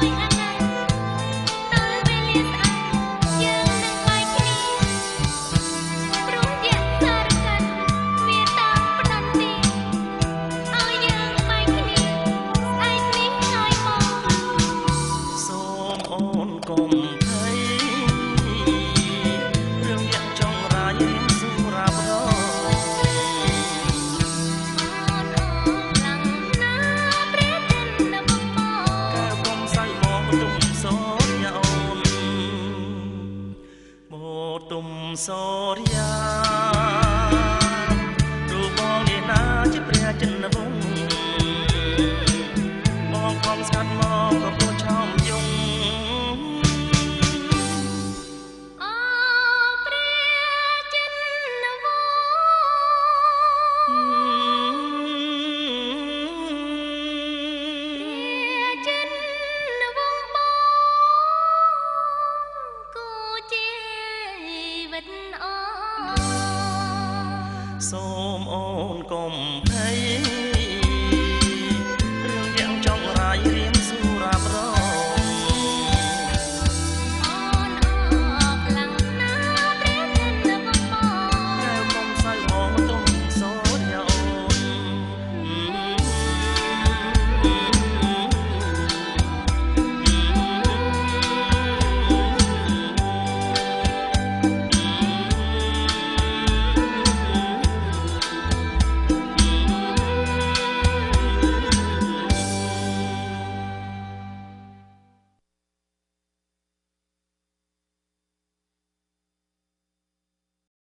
យអាងាញ់ដល់វេលាស្អែកយើងនឹងបែកគ្នា ព្រោះយៈសារកាន់វាតាមផ្ដន្ទាឲ្យយើងបែកគ្នាស្អែកនេះហើយបង។ សូមអូនកុំភ័យ រឿងយៈចង់រាយរៀនសូរាប្រ អូនអូនឡើងណាព្រះចិនបងបង កែវកុំសៃ បងទុំសូរិយា អូនបូទុំសូរិយា រូបបងនេះណាជាព្រះចិនវង្ស បងខំស្កាត់មកក៏